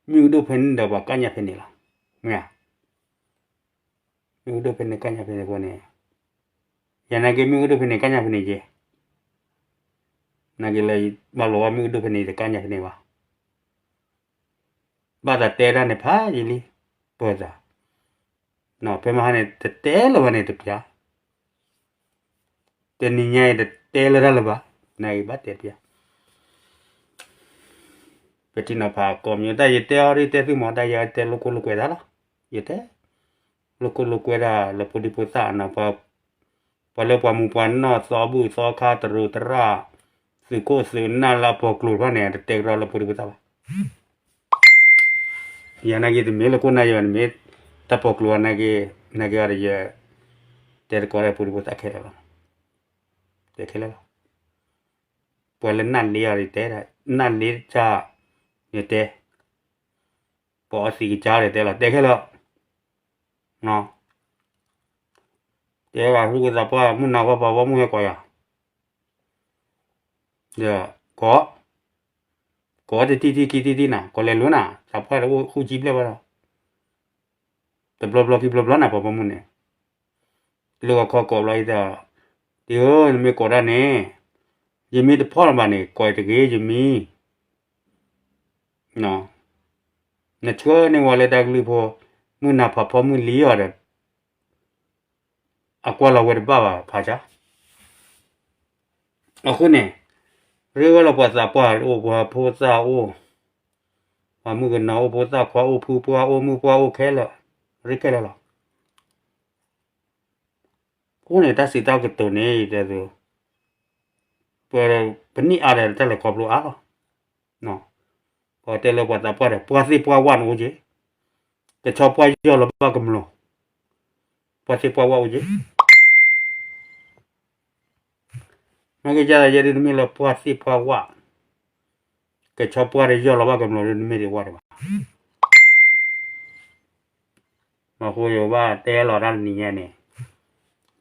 မ့ၣ်အူဒိၣ်ဖဲန့ၣ်ဒီးပှၤကၣ်ညါဖဲန့ၣ်လီၤ. မ့ၢ်ဧါ. မ့ၣ်အူဒိၣ်ဖဲန့ၣ်ကၣ်ညါဖဲန့ၣ်အဃိန့ၣ်, ယနာ်က့မ့ၣ်အူဒိၣ်ဖဲန့ၣ်ကၣ်ညါဖဲန့ၣ်က့, နာ်က့လၢ ဘၣ်လီၤဝဲမ့ၣ်အူဒိၣ်ဖဲန့ၣ်တကၣ်ညါဖဲန့ၣ်ဘၣ်. ဘၣ်သးတဲတၢ်န့ၣ်ဖးယံာ်လံ, ပၢၤသး, ဖဲမဟါန့ၣ် တတဲလၢၤဘၣ်န့ၣ်တပျၢ်, တနံၤညါအံၤတတဲလၢၤတၢ်လၢၤဘၣ်, နာ်က့ဘၣ်တဲတပျၢ်. ပထံၣ်နီၤဖးကိးမံၤတၢ် ယတဲအီၤဒ်တဲသုမီၤတၢ် ယတဲလိာ်ကိၢ်လိာ်ကွဲတၢ်လီၤ. ယတဲ လိာ်ကိၢ်လိာ်ကွဲတၢ်လၢဖိဒံဖိသၣ်နီၤ, ပှၤလၢပှၤမူပှၤနီၢ်သီဘူၣ်သီခါ တရူးတရၣ် သုးခိၣ်သုးနၢ်လၢအပီၤကျိၤတဖၣ်န့ၣ် တတဲကဒီးလၢဖိဒံဖိသၣ်ဘၣ်. ယနာ်က့တမ့ၢ်လၢခိၣ်နၢ်ယၤ နမ့ၢ်တၢ်ပီၤကျိၤနာ်က့, နာ်က့အီၤဒီးယ တဲတကိးဒီးဖိဒံဖိသၣ်ခဲလၢာ်လီၤ. တဲခဲလၢာ်လီၤ. ပှၤလၢနၢ်လ့အီၤတဲ, နၢ်လ့တၢ်, ယတဲ, ပှၤအီသံးကစၢ်ဒီးတဲလီၤ တဲခဲလၢာ်. တဲဘၣ်ဟုကသးပှၢ် မုၢ်နၤဝဲပှၤဝဲမုၢ်ဟဲကိးယၤ, ဒီး ကိး, ကိးတထံၣ်ထံၣ်ခံထံၣ်ထံၣ်နၤ ကိးလဲၤလိၤနၤ သးပှၢ်တအိၣ်ဃုကံဘျဲၣ်ဘၣ်ဒီး တဘျီဘျီခံဘျီဘျီနၤ ပှၤပိာ်မုၣ်န့ၣ်, လၢဂီၤခီကိးဘျီအံၤဒီး, တံၤဧၢ နမ့ၢ်ကိးတၢ်န့ၣ်, ယမံတဖီၣ်လၢၤဘၣ်န့ၣ် ကိးတဂ့ၤ ယမံ, နဆှၢန့ၢ်ဝဲလၢတၢ်ကလုၢ်ဖိ, မုၢ်နၤဖးဖီမုၢ်လံအီၤဒီး အကွၢ်လီၤဝဲတဘၣ်ဘၣ်ဖးဆါ. အဃိန့ၣ်, ရ့ဝဲလီၤပှၤသးပှၢ်အိၣ် ပှၤဖိသၣ်အိၣ်, ပှၤမုၣ်ကနီၤအိၣ် ဖိသၣ်ခွါအိၣ် ဖုပှၢ်အိၣ် မုၣ်ပှၢ်အိၣ်ခဲလၢာ်, ရ့ခဲလၢာ်လီၤ. အဃိန့ၣ် တၢ်စံးတၢ်ကတိၤန့ၣ် ယတဲသု, ပ, ပနံၣ်အါဒီးတၢ်လဲၤခီဖျိအါလီၤ. ပှၤတဲလၢပှၤသးပှၢ်ဒီး ပှၤသ့ၣ်ပှၢ်ဝၣ်န့ၣ်အိၣ်က့, ကဆီပှၢ်ယီၢ်လီၤဘၣ်ကမျိၤ, ပှၤသ့ၣ်ပှၢ်ဝၣ်အိၣ်က့ မ့ၢ်ကဲဒ်ယဲဒ်တမ့ၢ်လၢပှၤသ့ၣ်ပှၢ်ဝၣ်, ကဆီပှၢ်ဒီးယီၢ်လီၤဘၣ်ကမျိၤဒီးတမ့ၢ်ဒ်ဝၣ်ဒံးဘၣ်. မ့ၢ်အဃိယဘၣ်တဲလီၤတၢ်တနံၤညါန့ၣ်,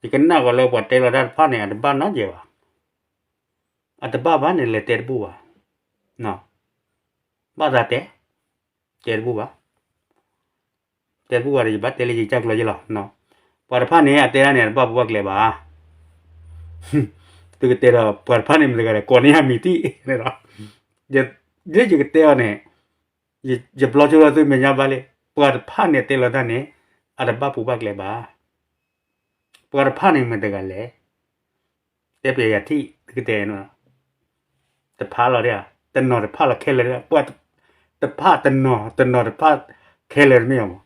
ယကနၣ်ကီးလၢပှၤတဲလီၤတၢ်တဖၣ်န့ၣ် အတဘၣ်နီတစဲးဘၣ်. အတဘၣ်ဘၣ်န့ၣ် လဲၤတဲတဘူၣ်ဘၣ်. ဘၣ်သးတဲ, တဲတဘူၣ်ဘၣ်. တဲတဘူၣ်ဘၣ်ဒီး ယဘၣ်တဲလၢယကစၢ်ကျိၤယဲလီၤ. ပှၤတဖၣ်န့ၣ် အတဲဒၣ်န့ၣ် အတဘၣ်ပူၤဘၣ်ကျဲဘၣ်. သုကတဲဒီး ပှၤတဖၣ်န့ၣ်မတၤတဂၤလဲၣ် ကိးန့ၢ်ယမံၤတံၢ်န့ၣ်လီၤ. လၢယကတဲအီၤန့ၣ်, ယဘျီဆိလၢသုမဲာ်ညါဘၣ်လံ, ပှၤတဖၣ်န့ၣ်တဲလီၤတၢ်န့ၣ် အတဘၣ်ပူၤဘၣ်ကျဲဘၣ်. ပှၤတဖၣ်န့ၣ်မတၤတဂၤလဲၣ်. တဲပျဲယၤထံၣ် သုကတဲ, တဖၣ်လီၤ, တနီၤတဖၣ်လီၤခဲလၢာ်, ပှၤတဖၣ်တနီၤ တနီၤတဖၣ်ခဲလၢာ်တမ့ၢ်အီၤမး.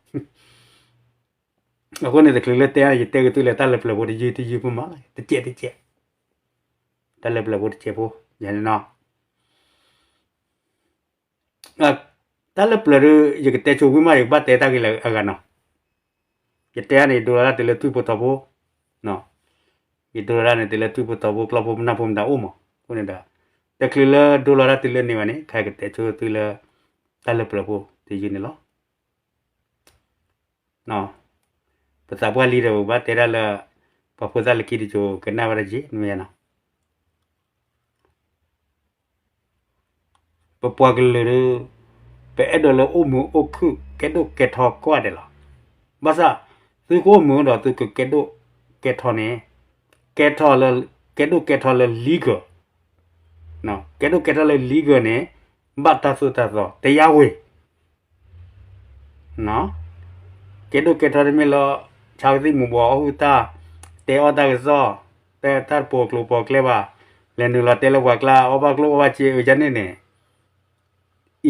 အဃိန့ၣ် တချုးလၢတဲ ယတဲက့ၤသုလၢတၢ်လၢပျၢၤဖိတယုၢ်တယုၢ်ဖိမးလီၤ, တစဲးတစဲး, တၢ်လၢပျၢၤဖိတစဲးဖိ, ယၤန့ၣ်နီၤ. တၢ်လၢပျၢၤဒီး ယကတဲဆိဝံၤမး ယကဘၣ်တဲတၢ်ဂ့ၢ်လၢအဂၤနီၤ. ယတဲန့ၣ် ယဒိလီၤတၢ်တုၤလၢထွံၣ်ဖိထိးဖိ, ယဒိလီၤတၢ်န့ၣ် တုၤလၢထွံၣ်ဖိထိးဖိ ကျီဖိနၢ်ဖိမတၤအိၣ်မး, အဃိန့ၣ်ဒီး တချုးလၢဒိလီၤတၢ်တုၤလၢန့ၣ်ဘၣ်န့ၣ် ခဲကတဲဆိသုလၢ တၢ်လၢပျၢၤဖိတယုၢ်န့ၣ်လီၤ. ပသးပှၢ်လံဒီး ပဘၣ်တဲတၢ်လၢ ပှၤဖိသၣ်လၢခံတစိၤ ကနၣ်ဝဲဒၣ်က့ၤ မ့ၢ်ဧါနီၤ. ပပှၤကလုာ်ဒီး ပအဲၣ်ဒိးလၢအိၣ်မုာ်အိၣ်ခုၣ် ကဲဒိၣ်ကဲထီကိးဂၤဒဲးလီၤ. ဘၣ်ဆၣ် သုကအိၣ်မုာ်ဒီးသုကကဲဒိၣ်ကဲထီန့ၣ် ကဲထီလၢ ကဲဒိၣ်ကဲထီလၢ legal, ကဲဒိၣ်ကဲထီလၢ legal န့ၣ် ဘၣ်တၢ်သိၣ်တၢ်သီ တရားဝင် ကဲဒိၣ်ကဲထီတမ့ၢ်လၢ ဆါကသံၣ်မူၤဘှီးအီၣ်ဟုၣ်တၢ်, တဲအီၣ်တၢ်ကစီၣ်, တၢ်တပိာ်ကျိၤပိာ်ကျဲဘၣ်, လဲၤနုာ်လီၤတဲလၢပှၤကျါ အီၣ်ဘၣ်ကျိၣ်အီၣ်ဘၣ်စ့အုးဒ်န့ၣ်န့ၣ်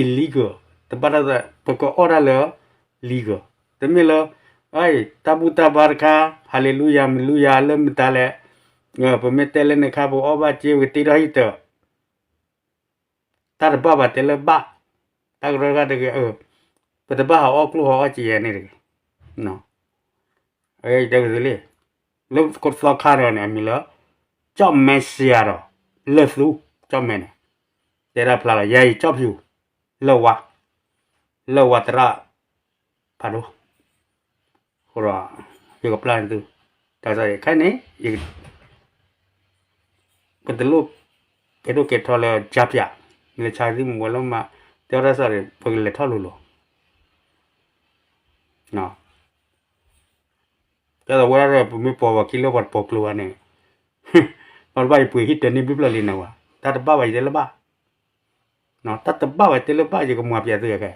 illegal, တဘၣ်တၢ် ပကအီၣ်တၢ်လၢ legal, တမ့ၢ်လၢ တၢ်ဘူၣ်တၢ်ဘါတခါ ဟၤလ့လူယၤ မလူယၤ လၢမတၤလဲၣ်, ပမ့ၢ်တဲလၢန့ၣ်ခါ ပအီၣ်ဘၣ်စ့ ပကတ့ထီၣ်ဟံၣ်တၢး တၢ်တဘၣ်ဘၣ်တဲလၢဘၣ်, တၢ်ကရၢကတဂ့ၤ, ပတဘၣ်ဟးအီၣ်ကျိၣ်ဟးအီၣ်စ့ယဲန့ၣ်တဂ့ၤ, တဲကသ့လံ, လၢသီခါဒီးန့ၣ် အမံၤလၢ ကၠီၣ်မဲစယၤဒီး လၢၢ်သူ ကၠီၣ်မဲန့ၣ် တဲဒၣ်ဖျါလီၤ ယၤအံၤကၠီၣ်ဖၠူၣ် လၢၢ်ဝါ, လၢၢ်ဝါသရၣ် ဖးဒိၣ်, အဃိဒီး ယကပျၢ်န့ၢ်သု, တၢ်ကစီၣ်ခဲအံၤန့ၣ် ပတလိၣ်ကဲဒိၣ်ကဲထီလၢ ကြားဖြတ်, မ့ၢ်လၢဆါကသံၣ်မူၤဘှီးလၢမၤ တဲအီၣ်တၢ်ကစီၣ်ဒီး ပကလဲၤထီၣ်လိၤလိၤ ကဲသိးဝဲဒၣ်ဒီး ပမ့ၢ်ပိာ်ပှၤခံလၢပှၤတပိာ်ကျိၤဘၣ်န့ၣ်, ပှၤတဘၣ်ယပှ့ၤဟံၣ်တၢၤန့ၢ်ဘျုးဖျၢၣ်လံနဝဲ, တၢ်တဘၣ်ဘၣ်ယတဲလၢဘၣ်, တၢ်တဘၣ်ဘၣ်ယတဲလၢဘၣ် ယကမၤပျဲသုခဲ,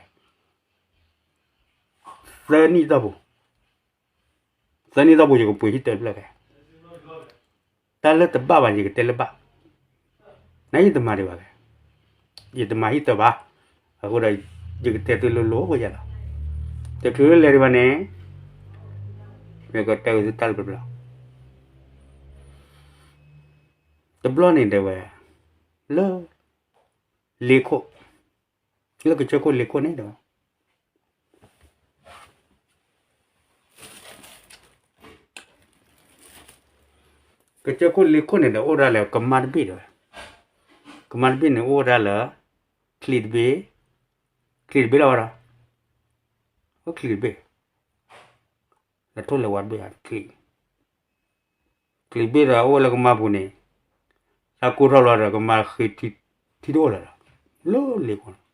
သၢနံၣ်တီၢ်ပူၤ, သၢနံၣ်တီၢ်ပူၤယကပှ့ၤဟံၣ်တၢၤဖျၢၣ်ခဲ, တၢ်လၢတဘၣ်ဘၣ်ယကတဲလၢဘၣ်, နယတမၤဒံးဘၣ်ခဲ, ယတမၤဟံၣ်တၢၤဘၣ်, အဃိဒီး ယကတဲသုလိၤလိၤဝဲယၤလီၤ, တချုးလၢလဲၤဒံးဘၣ်န့ၣ်, ယကတဲဝဲသုတၢ်လၢပျၢၤ တဘျီန့ၣ်ဒဲးဝဲ, လၢ လ့ခိၣ်, လၢကစၢၢ်ခိၣ်လ့ခိၣ်န့ၣ်ဒီး ကစၢၢ်ခိၣ်လ့ခိၣ်န့ၣ်ဒီး အိၣ်ဒၣ်လၢကမါတဘ့ၣ်ဒီး, ကမါတဘ့ၣ်န့ၣ်အိၣ်ဝဲဒၣ်လၢ ချံးတဘ့ၣ်, ချံးတဘ့ၣ်လီၤဝဲဒီး, အိၣ်ချံးတဘ့ၣ်, ဒီးထိၣ်လဲၤဝါတဘ့ၣ်, ချံးတဘ့ၣ်ဒီးအိၣ်ဝဲလၢကမါပူၤန့ၣ်, တၢ်ကိၢ်ထီၣ်လီၤဒီးကမါဃ့ထံတအိၣ်လၢၤဒီး, လၢလ့ခိၣ်န့ၣ်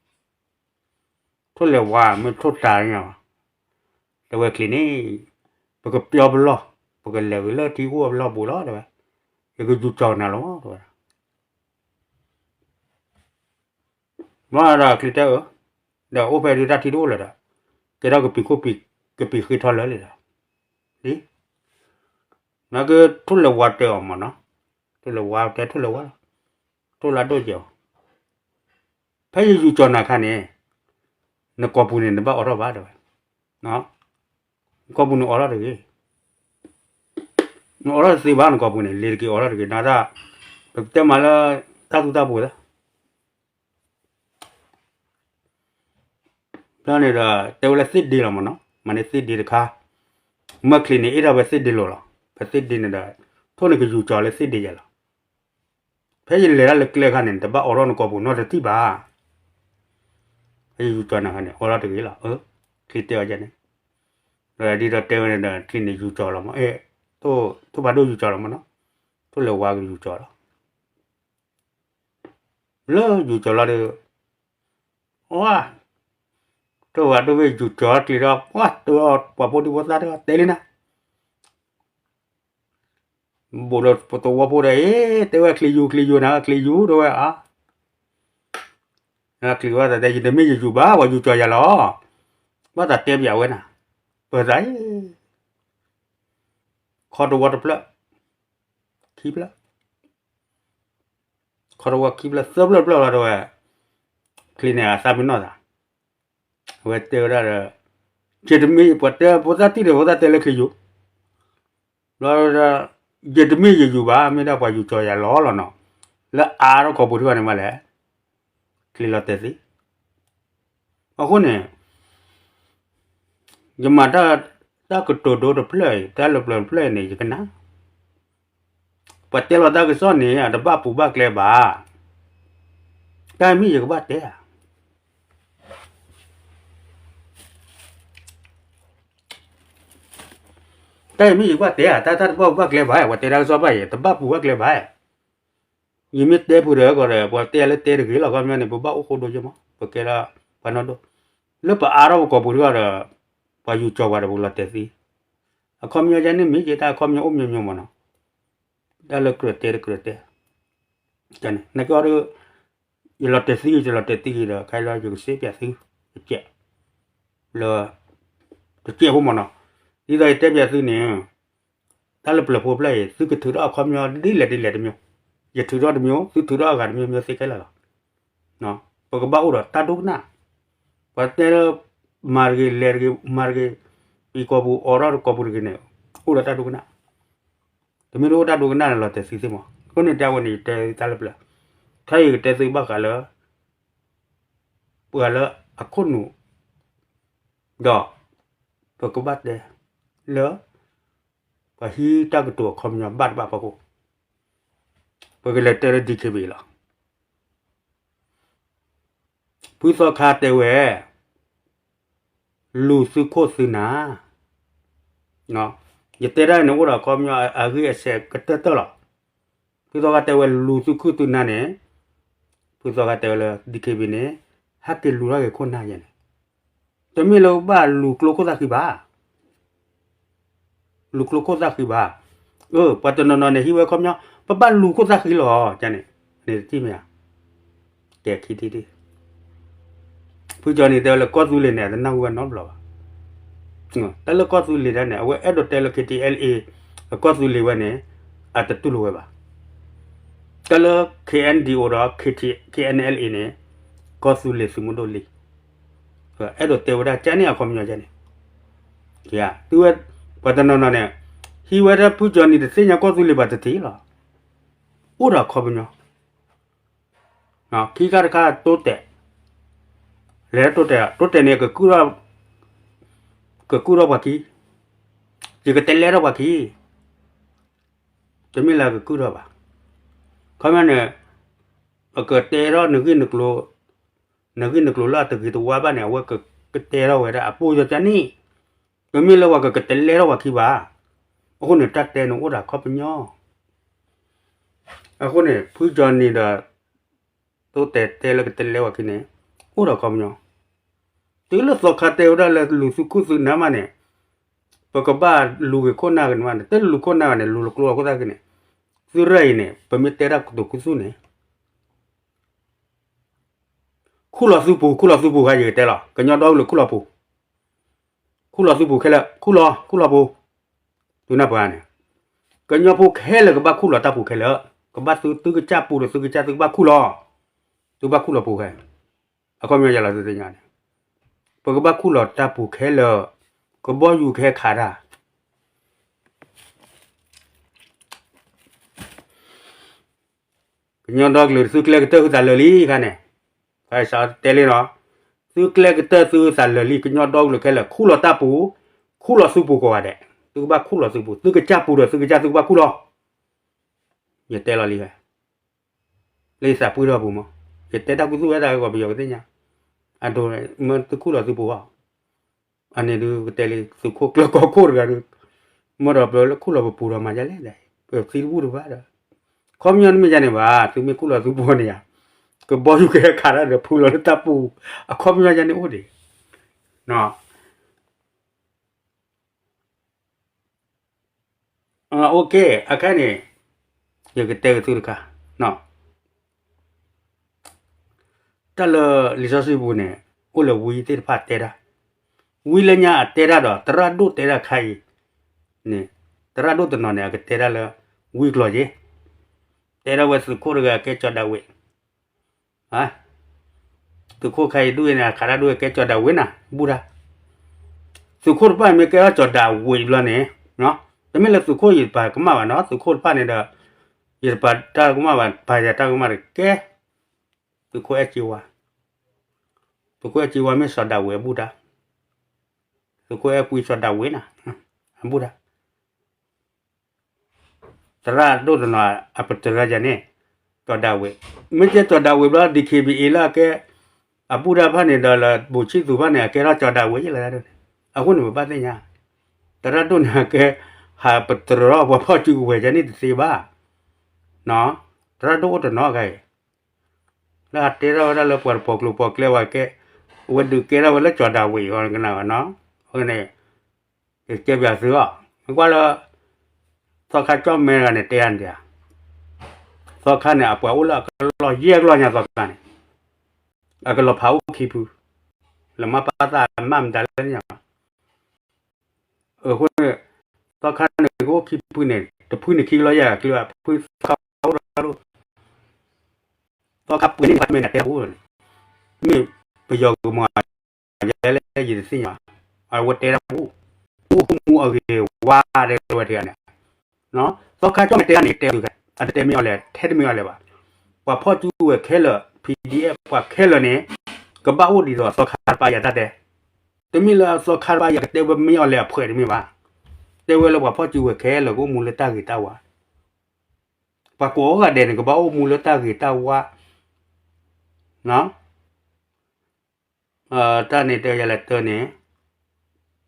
ထိၣ်လဲၤဝါမ့ၢ်ထိၣ်တၤညါဘၣ်, တဲဝဲချံးန့ၣ်, ပကပျီပလီၢ်, ပကလဲၤဂ့ၤလၢထံအိၣ်အပလီၢ်ပူၤလီၤ တဲဝဲ, ယကယူၤကၠီၤနၤလီၤ တဲဝဲဒၣ်, မ့ၢ်ဒီးချံးတဲအၢ, ဒီးအိၣ်ဖဲဒုးတၢ်ထံတအိၣ်လၢၤဒီး, ကဲထီၣ်ကပံာ်ခိၣ်ပံာ်, ကပံာ်ဃ့ထီလၢလံဒီး, နကထိၣ်လဲၤဝါတဲအီၤမ့ၢ်နီၤ, ထိၣ်လဲၤဝါတဲထိၣ်လဲၤဝါလီၤ, ထိၣ်လၢဒိၣ်ကဲအီၤ ဖဲယယူၤကၠီၤနၤခါန့ၣ်, နကိာ်ပူၤန့ၣ်နဘၣ်အိးထီၣ်ဘၣ်တဲဝဲ, နကိာ်ပူၤန့ၣ်အိးထီၣ်တဂ့ၤ, နအိးထီၣ်တသ့ဘၣ် နကိာ်ပူၤန့ၣ် လ့ၤတက့ၤအိးထီၣ်တဂ့ၤ နဒၣ်, ပကတဲမးလၢ, တၢ်သူတၢ်ပှ့ၤလၢ ဘျီန့ၣ်ဒီး တဲဝဲလၢသ့ၣ်ဒ့လီၤမ့ၢ်နီၤ, မၤန့ၢ်သ့ၣ်ဒ့တခါ, မၢချံးန့ၣ်အ့ၣ်ထီၣ်ဝဲသ့ၣ်ဒ့လိၤလီၤ, ဖဲသ့ၣ်ဒ့န့ၣ်ဒီး, ထိၣ်န့ၣ်ကယူၤကၠီၤလၢသ့ၣ်ဒ့ယဲလီၤ, ဖဲယလဲၤတၢ်လၢကျဲခါန့ၣ် တဘၣ်အိးထီၣ်နကိာ်ပူၤနီတထံၣ်ဘၣ်, ဖဲယယူၤကၠီၤနၤခါန့ၣ် အိးထီၣ်တဂ့ၤလီၤ, ချံးတဲအီၤန့ၣ်, ဒီးဒ်ဒီးတဲဝဲန့ၣ်ဒီး ချံးန့ၣ်ယူၤကၠီၤလီၤမ့ၢ်, ထိၣ်ဖးဒိၣ်ယူၤကၠီၤလီၤမ့ၢ်နီၤ, ထိၣ်လဲၤဝါကယူၤကၠီၤလီၤ လၢယူၤကၠီၤလီၤဒီး, ဝါ, ထိၣ်ဖးဒိၣ်မ့ၢ်ယူၤကၠီၤချံးဒီး ပှၤတ, ပှၤဖိဒံဖိသၣ်တဲလံနၤ, ဘူးဒီးပသဝီဖိဒီး အ့, တဲဝဲချံးယူၤချံးယူၤနၤ ချံးယူၤတဲဝဲ, ချံးဝဲသးတဲ ယတမ့ၢ်ယယူၤဘၣ် ပှၤယူၤကၠီၤယၤလီၤ, ဘၣ်သးတဲပၠးဝဲနၤ, ပသးအံၤ ခီတဝီတဖျၢၣ်, ခံဖျၢၣ်, ခီတဝီခံဖျၢၣ်သၢဖျၢၣ်တဖျၢၣ်လီၤတဲဝဲ, ချံးန့ၣ်အသးမ့ၢ်နီၢ်သး, အဝဲတဲဝဲဒၣ်ဒီး, ယတမ့ၢ်ပှၤတဲဖိသၣ်တံၢ်ဒီးဖိသၣ်တဲလၢချံးယူၤ, ဘျီဒီး, ယတမ့ၢ်ယယူၤဘၣ် မ့ၢ်ဒၣ်ပှၤယူၤကၠီၤယၤလီၤလီၤနီၤ, လၢအါထီၣ်ကိာ်ပူၤတဂၤန့ၣ်မးလဲၣ်, ချံးလီၤတဲာ်သံ, အဃိန့ၣ် ယမၤတၢ်, တၢ်ကတိၤဒိတဖျၢၣ်အံၤ တၢ်လၢပျၢၤတဖျၢၣ်အံၤန့ၣ် ယကနၣ်, ပှၤတဲလီၤတၢ်ကစီၣ်န့ၣ် အတဘၣ်ပူၤဘၣ်ကျဲဘၣ်, တၢ်မ့ၢ်ယကဘၣ်တဲဧါ, တၢ်အံၤမ့ၢ်ယကဘၣ်တဲဧါ, တၢ်တၢ်တဘၣ်ပူၤဘၣ်ကျဲဘၣ်, ပှၤတဲတၢ်ကစီၣ်ဘၣ်အံၤ တဘၣ်ပူၤဘၣ်ကျဲဘၣ်, ယမ့ၢ်တဲဖုးဒီးကီးဒီး ပှၤတဲလၢတဲတဂ့ၤလီၤ, ခီပညီန့ၣ် ပဘၣ်အိၣ်ဃိဒိက့မး, ပကဲဒၣ်ပှၤနီၢ်ဒိၣ်, လၢပအါထီၣ်ပကိာ်ပူၤတဂၤဒီး, ပှၤယူၤကၠီၤပှၤဒီးပကလီၤတဲာ်သံ, အခီပညီယဲန့ၣ်မ့ၢ်က့ တၢ်အခီပညီအိၣ်မညီမညီမ့ၢ်နီၤ, တၢ်လၢကြၢးတဲတကြၢးတဲ, နကီးဒီး, ယလီၤတဲာ်သံဂ့ၤ ယလီၤတဲာ်သံဂ့ၤဒီး ခဲအံၤလီၤယကစ့ပၠးသု, တကဲး, လၢ, တကဲးဖိမ့ၢ်နီၤ, ဒ်သိးယတဲပၠးသုန့ၣ်, တၢ်လၢပျၢၤဖိဖျၢၣ်အံၤ သုကထုးထီၣ်အခီပညီဒ်လဲၣ်ဒ်လဲၣ်တမံၤ, ယထုးထီၣ်တမံၤ သုထုးထီၣ်အဂၤတမံၤမံၤသ့ခဲလၢာ်လီၤ, ပကဘၣ်အိၣ်ဒီးတၢ်ဒိကနၣ်, ပှၤတဲလၢ, မၤတဂ့ၤလဲၤတဂ့ၤ မၤတဂ့ၤ, ပံၤကိာ်ပူၤအိးထီၣ်တကိာ်ပူၤတဂ့ၤန့ၣ်, အိၣ်ဒီးတၢ်ဒိကနၣ်, တမ့ၢ်တအိၣ်တၢ်ဒိကနၣ်န့ၣ်လီၤတဲာ်သံသ့မး, အဃိန့ၣ်တဲဝဲန့ၣ် ယတဲတၢ်လၢပျၢၤ, ခဲအံၤယကတဲသုဘၣ်ဃးလၢ ပှၤလၢအခိၣ်နူာ်, ဒီး, ပကဘၣ်တဲ, လၢ, ပှၤဟံးတၢ်ကတိၤအခီပညီဘၣ်တဘၣ်ဖီခိၣ်, ပကလဲၤတဲလၢ DKBA လီၤ. ဖုသီခါတဲဝဲ, လူၤသုခိၣ်သုနၢ်, ယတဲဒၣ်န့ၣ်အိၣ်ဒီးအခီပညီအဂ့ၢ်အစဲးကတၢၢ်တၢၢ်လီၤ. ဖုသီခါတဲဝဲလူၤသုခိၣ်သုနၢ်န့ၣ်, ဖုသီခါတဲဝဲလၢ DKBA န့ၣ်, ဟဲက့ၤလူၤထီၣ်က့ၤခိၣ်နၢ်ယဲန့ၣ်, တမ့ၢ်လၢဘၣ်လူၤကျိခိၣ်သၣ်ခံဘၣ် လူၤကျိခိၣ်သၣ်ဃံဘၣ်. အၢ ပှၤတနီၤနီၤန့ၣ် ဟံးဝဲခီပညီ ပဘၣ်လူၤခိၣ်သၣ်ဃံလီၤ ကန့ၣ်, န့ၣ်တထံၣ်မ့ၢ်ဧါ. တဲခံထံၣ်ဒ် ဖုကၠီနံၤတဲလၢကီၢ်သူလ့ၤန့ၣ် အတနၢ်ဟူဝဲနီတဘျီဘၣ်. တၢ်လၢကီၢ်သူလ့ၤဒၣ်န့ၣ် အဝဲအဲၣ်ဒိးတဲလၢ KTLA အကီၢ်သူလ့ၤဝဲန့ၣ် အတတူၢ်လိာ်ဝဲဘၣ်. တၢ်လၢ KNDO ဒီး KNLA န့ၣ် ကီၢ်သူလ့ၤသုးမုၢ်ဒိၣ်လံ. အဲၣ်ဒိးတဲဝဲဒၣ်ကန့ၣ်အခီပညီကန့ၣ်, သုဝဲ ပှၤတနီၤနီၤန့ၣ် ဟံးဝဲဒၣ်ဖုကၠီနံၤတသ့ၣ်ညါကီၢ်သူလ့ၤဘၣ်တထံၣ်လီၤ. အိၣ်ဒီးအခီပညီ ခံခါတခါတိတဲာ်, လဲၤတိတဲာ်, တိတဲာ်န့ၣ် ကကုၢ်ထီၣ်ပှၤခံ, ယကတဲလဲထီၣ်ပှၤခံ, တမ့ၢ်လၢကကုၢ်ထီၣ်ဘၣ်. ခီမီန့ၣ် အကတဲထီၣ်နဂံၢ်နကျိၤ, နဂံၢ်နကျိၤလၢအတဂ့ၤတဝါဘၣ်န့ၣ် အဝဲကတဲထီၣ်ဝဲဒၣ်အပိၢ်ယီၤကန့ၣ်, တမ့ၢ်လၢပှၤကကတဲလဲထီၣ်ပှၤခံဘၣ်. အဃိန့ၣ် တၢ်တဲန့ၣ်အိၣ်ဒီးအခီပညီ အဃိန့ၣ် ဖုကၠီနံၤဒီး တိတဲာ်တဲလၢကတဲလဲပှၤခံန့ၣ် အိၣ်ဒီးအခီပညီ, တုၤလၢသီခါတဲဝဲဒၣ်လၢလူၤသုးခိၣ်သုးနၢ်မးန့ၣ် ပကဘၣ်လူၤဂ့ၤခိၣ်နၢ်ဂ့ၤန့ၣ်မးန့ၣ် တလူၤခိၣ်နၢ်ဂ့ၤန့ၣ် လူၤလၢကျိအခိၣ်သၣ်ဂ့ၤန့ၣ်, သုရၢၢ်အံၤန့ၣ် ပမ့ၢ်တဲတၢ်ကတိၤခူသူၣ်န့ၣ် ခူၣ်လီၤသုပူၤ ခူၣ်လီၤသုပူၤခါ ယကတဲလီၤ ကညီဒီကလုာ်ခူၣ်လီၤပူၤ, ခူၣ်လီၤသုပူၤခဲလၢာ် ခူၣ်လီၤ ခူၣ်လီၤပူၤ, သုနၢ်ပၢၢ်န့ၣ်, ကညီဖိခဲလၢာ်ကဘၣ်ခူၣ်လီၤတၢ်ပူၤခဲလၢာ်, ကဘၣ်သုသုကစၢ်ပူၤဒီးသုကစၢ်သုကဘၣ်ခူၣ်လီၤ, သုဘၣ်ခူၣ်လီၤပူၤခဲ, အခီပညီယလီၤသုသ့ၣ်ညါန့ၣ်, ပကဘၣ်ခူၣ်လီၤတၢ်ပူၤခဲလၢာ်, ကဘီယူၤကဟဲခးတၢ် ကညီဒီကလုာ်သုကျဲကတၢၢ်သုသးလၢာ်လံခါန့ၣ်, တဲလံနီၤ, သုကျဲကတၢၢ်သုသးလၢာ်လံ ကညီဒီကလုာ်ခဲလၢာ် ခူၣ်လီၤတၢ်ပူၤ, ခူၣ်လီၤသုပူၤကိးဂၤဒဲး, သုကဘၣ်ခူၣ်လီၤသုပူၤ သုကစၢ်ပူၤဒီးသုကစၢ်သုကဘၣ်ခူၣ်လီၤ, ယတဲလီၤလံဝဲ လၢယသးပှၢ်ထီၣ်ပူၤမး, ယတဲတၢ်ခူသူၣ်ဝဲတၢ်ဂီၤပယီၤကသ့ၣ်ညါ, အဒိ မ့ၢ်သုခူၣ်လီၤသုပူၤဘၣ်, အန့ၣ်ဒုးကတဲလံသုးခိၣ်ကျၢၢ်ကီၢ်ခိၣ်တဂၤဒုး, မ့ၢ်ဒီးပခူၣ်လီၤပပူၤဒီးမၤဒ်လဲၣ်, ပသံတဘူၣ်တဘၣ်ဒီး, ခီပညီတမ့ၢ်ယါန့ၣ်ဘၣ် သုမ့ၢ်ခူၣ်လီၤသုပူၤန့ၣ်ယါ, ကဘီယူၤကဟဲခးတၢ်ဒီးဖုလီၤလၢတၢ်ပူၤ, အခီပညီယါန့ၣ်အိၣ်ဒံး အခါန့ၣ် ယကတဲကသုတခါ, တၢ်လၢလံာ်စီဆှံပူၤန့ၣ် အိၣ်လၢဝံသ့ၣ်တဖၣ်တဲတၢ်, ဝံလၢညါအတဲတၢ်ဒီး သရၣ်ဒိၣ်တဲတၢ်ခါအံၤန့ၣ်, သရၣ်ဒိၣ်တနီၤန့ၣ် အကတဲတၢ်လၢ ဝံကျိၤယ့, တဲဒၣ်ဝဲသုးခိၣ်တဂၤကဲကၠီၤဒၤဝံး သုးခိၣ်ခါအံၤဒူၣ်အံၤန့ၣ် အခးတၢ်ဒူၣ်အံၤကဲကၠီၤဒၤဝံးနၤ ဘူၣ်တၢ်, သုးခိၣ်တဖၣ်မ့ၢ်ကဲထီၣ်ကၠီၤဒၤဝံးဘျီန့ၣ်, တမ့ၢ်လၢသုးခိၣ်ယတပာ်ကမၣ်ဘၣ်နီၤ သုးခိၣ်တဖၣ်န့ၣ်ဒီး, ယတပာ်တၢ်ကမၣ်ဘၣ် ပာ်ယၤတၢ်ကမၣ်တကဲ, သုးခိၣ်အဲၣ်က့ဝါ, သုးခိၣ်အဲၣ်က့ဝါမ့ၢ်စီၤဒၤဝံးအဘူၣ်တၢ်, သုးခိၣ်အဲၣ်ကွံစီၤဒၤဝံးနၤ, အဘူၣ်တၢ် သရၣ်ဒိၣ်တနီၤအပတြၢၤယၤန့ၣ်, ကၠီၤဒၤဝံး, မ့ၢ်ကဲကၠီၤဒၤဝံးဘျီ DKBA လၢအကဲ, အဘူၣ်တၢ်ဖၣ်န့ၣ်ဒီးလၢ ဘူၣ်ဆံၣ်သူးဖၣ်န့ၣ် အကဲထီၣ်ကၠီၤဒၤဝံးယလၢဒၣ်န့ၣ်, အဃိန့ၣ်ပဘၣ်သ့ၣ်ညါ, သရၣ်ဒိၣ်န့ၣ်အကဲ, ဟးပတြၢၤထီၣ်ပှၤဖီၣ်စုကဝဲၤယၤန့ၣ်တသ့ဘၣ်, သရၣ်ဒိၣ်အိၣ်တနီၤဂၤအံၤ လၢအတဲထီၣ်ဝဲဒၣ်လၢပှၤတပိာ်ကျိၤပိာ်ကျဲဝဲကဲ, အဝဲဒုးကဲထီၣ်ဝဲလၢကၠီၤဒၤဝံးအဂီၢ်ကနၣ်ဝဲနီၤ, အဃိန့ၣ်, ယကဲပၠးသုအီၤ, မ့ၢ်ကွၢ်လၢ, သီခါကၠီၣ်မဲတဂၤန့ၣ်တဲအါန့ၣ်, သီခါန့ၣ် အပှၤအိၣ်လၢအကလီၢ်ယဲၢ်ကလီၢ်ညါသီခါန့ၣ်, အကလီၤဖးအိၣ်ခံဖု, လၢမၤပၢ်သၣ်မၤမတၤလဲၣ်ညါ အဃိန့ၣ်, သီခါန့ၣ်ကအိၣ်ခံဖုန့ၣ် တဖုန့ၣ်ခံကလီၢ်ယဲၢ်ကျိၤ ဖုသီခါအိၣ်ဒီး, သီခါပှ့ၤန့ၣ်ဖးမဲာ်န့ၣ်တဲအိၣ်, မ့ၢ်ပယီၤကမၤ, ယဲလဲၣ်ယတသ့ၣ်ညါ, အဝဲတဲတၢ်ပူၤ, အိၣ်မူအဂ့ၤဝါတဲဝဲတဂၤန့ၣ်, သီခါကၠီၣ်မဲတဲတၢ်န့ၣ်တဲ, အတတဲမ့ၢ်အီၤလဲၣ် ထဲတမ့ၢ်အီၤလဲၣ်ဘၣ်, ပှၤဖီၣ်စုကဝဲၤခဲလၢာ် PDF ပှၤခဲလၢာ်န့ၣ်, ကဘၣ်အိၣ်ဒ်သိးသီခါတပၤယၤတၢ်တဲ တမ့ၢ်လၢသီခါတပၤယၤကတဲဝဲမ့ၢ်အီၤလဲၣ်အဖှဲးတမ့ၢ်ဘၣ်, တဲဝဲလၢပှၤဖီၣ်စုကဝဲၤခဲလၢာ်ကအိၣ်မူလၢတၢ်ဂ့ၤတၢ်ဝါ, ပှၤကိးဂၤဒဲးန့ၣ် ကဘၣ်အိၣ်မူလၢတၢ်ဂ့ၤတၢ်ဝါ, တၢ်န့ၣ်တဲယၤလဲၣ်တၢ်န့ၣ်,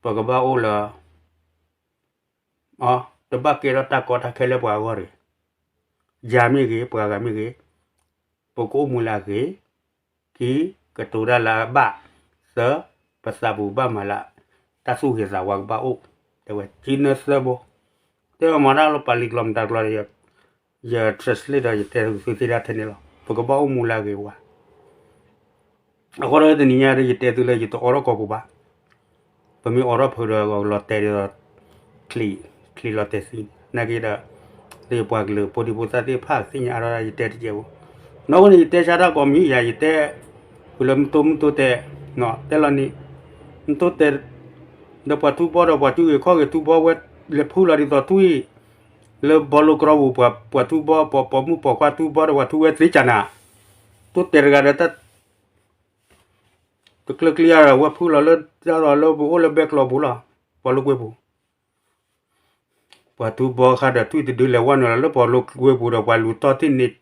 ပကဘၣ်အိၣ်လၢ တဘၣ်ကဲထီၣ်တၢ်ကီတၢ်ခဲလၢပှၤအဂီၢ်တဂ့ၤ, ယၤမ့ၢ်ဂ့ၤ ပှၤဂၤမ့ၢ်ဂ့ၤ, ပကအိၣ်မူလၢအဂ့ၤ, ခံ, ကတိၤတၢ်လၢအဘၣ်, သၢ, ပသးပူၤဘၣ်မၤလၢ, တၢ်သူၣ်ဂ့ၤသးဝါကဘၣ်အိၣ်, တဲဝဲ ကၠံနၢသၢဘိ တဲအီၤမၤတၢ်လီၤပာ်လံာ်ကျိာ်မတၤကျိာ်ဒီး ယ translate ဒီးယတဲသုသ့ဒၣ်ထဲန့ၣ်လီၤ. ပကဘၣ်အိၣ်မူလၢအဂ့ၤဝါ အဃိဒီးတနံၤညါဒီး ယတဲသုလၢယတအိးထီၣ်ကိာ်ပူၤဘၣ်. ပမ့ၢ်အိးထီၣ်ဖုးဒီးလီၤတဲာ်ဒီး ချံး ချံးလီၤတဲာ်သံ နာ်က့ဒီး လၢယပှၤကလုာ်ဖိဒံဖိသၣ်သ့ၣ်တဖၣ်သ့ၣ်ညါအါထီၣ်ဒၣ်ယတဲတကဲးဖိ, နီၢ်ဝဲန့ၣ် ယတဲဆါတၢ်ကိးမံၤယၤ ယတဲ ဃုာ်လၢမုၢ်တိၢ်မုၢ်တိၢ်တဲာ် တဲလီၤန့ၣ် မုၢ်တိၢ်တဲာ် ဒီးပှၤထူဘီဒီးပှၤထူဂ့ၤခီၣ်ဂ့ၤထူဘီဝဲ လဲၤဖုလီၤဒ်သိးထူအံၤ လၢဘီလိကရီပူၤ ပှၤထူဘီ ပှၤပိာ်မုၣ်ပိာ်ခွါထူဘီဒီးပှၤထူဝဲသ့ကနၤ တိၢ်တဲာ်တဂၤဒီး တကျၢၤကျံယၤဒီး ဝဲဖုလီၤလၢတၢ်လီၤလၢပအိၣ်လၢဘဲကျိာ်ပူၤလီၤ. ဘီလိကွ့ပူၤ ပှၤထူဘီဃါဒီးထွံၣ်တဒုလဲၤဝဲနုာ်လီၤလၢဘီလိကွ့ပူၤဒီး ပှၤလူၤတီၢ်ထံၣ်န့ၣ်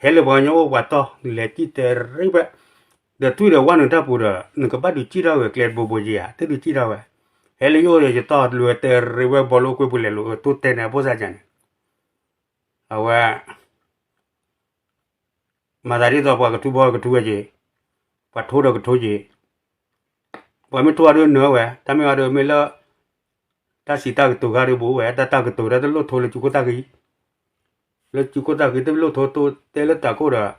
ဟဲလၢပှၤကညီအိၣ်ပှၤတီၢ် လဲၤစံၣ်တဲရံးဖဲ ဒီးထွံၣ်ဒီးဝဲနုာ်တၢ်ပူၤဒီး နကဘၣ်ဒုးစံၣ်ထီၣ်ဝဲကျဲတဘိဘိက့ဧါ တဒုးစံၣ်ထီၣ်ဝဲ ဟဲလၢယအိၣ်ဒီးယတီၢ်လွဲတဲရံးဝဲဘီလိကွ့ပူၤ လဲၤလူၤတိၢ်တဲာ်န့ၣ် အဖိစၢ်ကန့ၣ် အဝဲ မၤသးဒ်သိးပှၤကထူဘီကထူဝဲက့ၤ, ပှၤထိဒီးကထိက့ၤ, ပှၤမ့ၢ်ထိအီၤဒီးနၢၤဝဲ, တၢ်မ့ၢ်အီၤဒီးမ့ၢ်လၢ တၢ်စံးတၢ်ကတိၤခါဒီးဘူးဝဲ, တၢ်တၢ်ကတိၤဒီးတလိၣ်ထိလၢကၠူခိၣ်သၣ်ဃံ, လၢကၠူခိၣ်သၣ်ဃံတလိၣ်ထိတဲလၢတၢ်ခိၣ်ဒီး,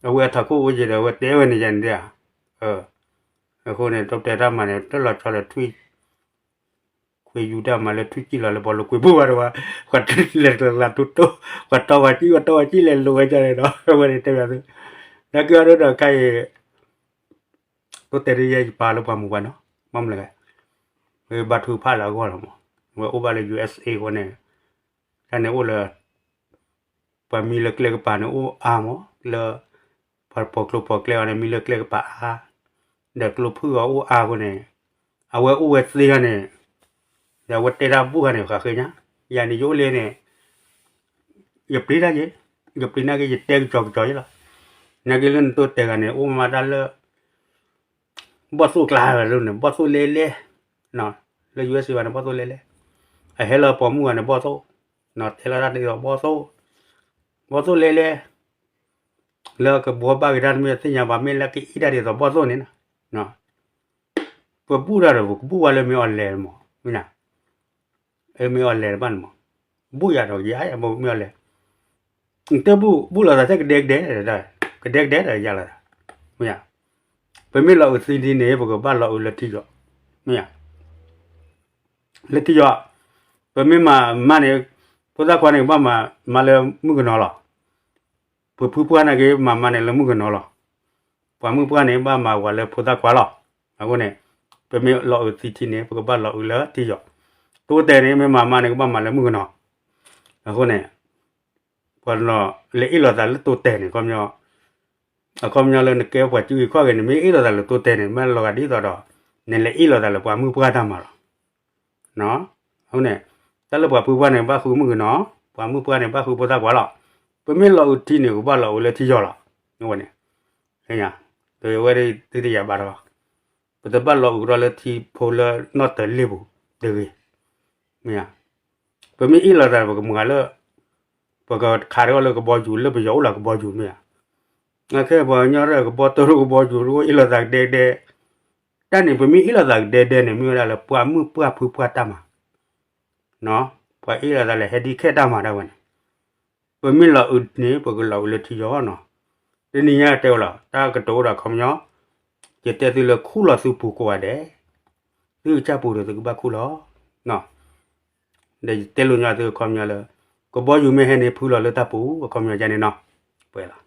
အဝဲအထးခိၣ်အိၣ်က့ၤဒီး အဝဲတဲဝဲန့ၣ်ယၤန့ၣ်ဒၣ်ဧါ, အဃိန့ၣ် တၢ်တဲတၢ်မၤန့ၣ် တၢ်လီၤဆီဒီးထွံၣ် ခွံယူတၢ်မၤလၢထွံၣ်စံၣ်လီၤလၢဘီလိကွ့ပူၤဘၣ်တဝါ, ပှၤလဲၤကျလးထူတိၢ်, ပှၤတီပှၤစံၣ် ပှၤတီပှၤစံၣ်လဲၤလိာ်ဝဲဒ်န့ၣ်ဒီး အဝဲန့ၣ်တဲဘၣ်သု, နာ်က့အီၤဒ်ဒီးခဲအံၤ တိတဲာ်ဒ်ယဲ ယပာ်လၢပှၤမူပှၤနီၤ, ဘၣ်မနုၤလဲၣ်, ဝဲဘါထုကဖၣ်လၢအဂီၢ်လီၤမး, ဝဲအိၣ်ဘၣ်လၢ ယူအက်စ့ၣ် အဃိန့ၣ်, တၢ်န့ၣ်အိၣ်လၢ ပှၤမံလၢကျဲကပၤန့ၣ်အိၣ်အါမး, လၢ ပှၤပိာ်ကျိၤပိာ်ကျဲအီၤန့ၣ် မံလၢကျဲကပၤအါ, ဒီးကျိဖုၣ်အီၤအိၣ်အါအဃိန့ၣ်, အဝဲအိၣ်ဝဲသ့ခါန့ၣ်, ဒီးအဝဲတဲတၢ်ဘူၣ်ခါန့ၣ် ဃးဃ့ညါ, ယၤန့ၣ်ယအိၣ်လၢန့ၣ် ယပျံၤတၢ်က့ၤ, ယပျံၤနာ်က့ ယတဲကစီၤကစီၤယဲလီၤ, နာ်က့လၢနတိတဲာ်ဂၤန့ၣ် အိၣ်မးတၢ်လၢ ဘီၣ်သိၣ်ကျါလၢန့ၣ် ဘီၣ်သိၣ်လဲလဲ, လၢ ယူအက်စ့ၣ် ဘၣ်န့ၣ် ဘီၣ်သိၣ်လဲလဲ, အဟဲလၢပိာ်မုၣ်ဂၤန့ၣ် ဘီၣ်သိၣ်, တဲလီၤတၢ်ဒ်သိးဘီၣ်သိၣ်, ဘီၣ်သိၣ်လဲလဲ, လၢကဘှီဘၣ်က့ၤတၢ်တမ့ၢ်သ့ၣ်ညါဘၣ် မ့ၢ်လၢကအံၣ်တၢ်ဒ်သိးဘီၣ်သိၣ်န့ၣ်, ပဘူၣ်တၢ်ဒီး ပကဘူၣ်ဝဲလၢမ့ၢ်အီၤလဲၤမး, မ့ၢ် မ့ၢ်အီၤလဲၤတဘၣ်န့ၣ်မး, ဘူၣ်ယၤဒီးယၤယမ့ၢ်အီၤလဲၤ, နတဲဘူၣ် ဘူၣ်လိာ်သးထဲကဒဲကဒဲ, ကဒဲကဒဲဒီးယၤလိာ်သး, မ့ၢ်ဧါ, ပမ့ၢ်လီၤအုးသံဒ်န့ၣ် ပကဘၣ်လီၤအုးလၢထံယီၤ, မ့ၢ်ဧါ, လၢထံယီၤ, ပမ့ၢ်မၤမါန့ၣ်, ဖိသၣ်ခွါန့ၣ် ကဘၣ်မၤမါလၢမုၣ်ကနီၤလီၤ, ပဖုပှၢ်နာ်က့ မၤမါန့ၣ်လၢမုၣ်ကနီၤလီၤ, ပှၤမုၣ်ပှၢ်န့ၣ် ဘၣ်မၤဝၤလၢဖိသၣ်ခွါလီၤ, အဃိန့ၣ်, ပမ့ၢ်လီၤအုးသံထံန့ၣ် ပကဘၣ်လီၤအုးလၢထံယီၤ, တိတဲာ်န့ၣ် မ့ၢ်မၤမါန့ၣ် ကဘၣ်မၤလၢမုၣ်ကနီၤ, အဃိန့ၣ်, ပှၤလဲၤအ့ၣ်လိာ်သးလၢတိတဲာ်န့ၣ် အခီပညီလၢနကဲပှၤစုဂ့ၤခီၣ်ဂ့ၤန့ၣ် မ့ၢ်အ့ၣ်လိာ်သးလၢတိတဲာ်န့ၣ် မ့ၢ်လီၤဂာ်ဒ်သိးဒီး, နလဲၤအ့ၣ်လိာ်သးလၢပှၤမုၣ်ပှၢ်တၢ်မၤလီၤ, အဃိန့ၣ်, တၢ်လၢပှၤဖုပှၢ်န့ၣ် ဘၣ်ဃုမုၣ်ကနီၤ, ပှၤမုၣ်ပှၢ်န့ၣ် ဘၣ်ဃုဖိသၣ်ခွါလီၤ, ပမ့ၢ်လီၤအုးထံန့ၣ် ကဘၣ်လီၤအုးလၢထံယီၤလီၤ, အဝဲန့ၣ်, ဝဲဒၣ်သုတယၤဘၣ်တဂီၤ, ပတဘၣ်လီၤအုးကဒီးလၢထံဖိလၢနီၢ်တၢၤလ့ၣ်ပူၤ, တဂ့ၤ, မ့ၢ်ဧါ, ပမ့ၢ်အ့ၣ်လိာ်သး ပကမၤလၢ, ပကခးတအီၣ်လၢကဘီယူၤ လၢပယီၤအိၣ်လၢကဘီယူၤမ့ၢ်ဧါ, ခဲပှၤကညီတၢ်ကဘီတၢ်ကဘီယူၤ အိၣ်အ့ၣ်လိာ်သးကဒဲကဒဲ, တၢ်န့ၣ် ပမ့ၢ်အ့ၣ်လိာ်သးကဒဲကဒဲန့ၣ် မ့ၢ်ဝဲဒၣ်လၢပှၤမုၣ်ပှၢ်ဖုပှၢ်တၢ်မၤ, ပှၤအ့ၣ်လိာ်သးလၢ ဟဲဒံခဲတၢ်မၤဒၣ်ဝဲန့ၣ်, ပမ့ၢ်လီၤအုးန့ၣ် ပကလီၤအုးလၢထံယီၤနီၤ, တနံၤညါတဲဝဲလီၤ တၢ်ကတိၤအိၣ်ဒီးအခီပညီ, ယတဲသုလၢခူၣ်လီၤသုပူၤကိးဂၤဒဲး, သုကစၢ်ပူၤဒီးသုကဘၣ်ခူၣ်လီၤ, ဒီးယတဲလိာ်ညီသုအခီပညီလၢ, ကဘီယူၤမ့ၢ်ဟဲန့ၣ် ဖုလီၤလၢတၢ်ပူၤ အခီပညီယါန့ၣ်နီၤ, ပှဲၤလီၤ.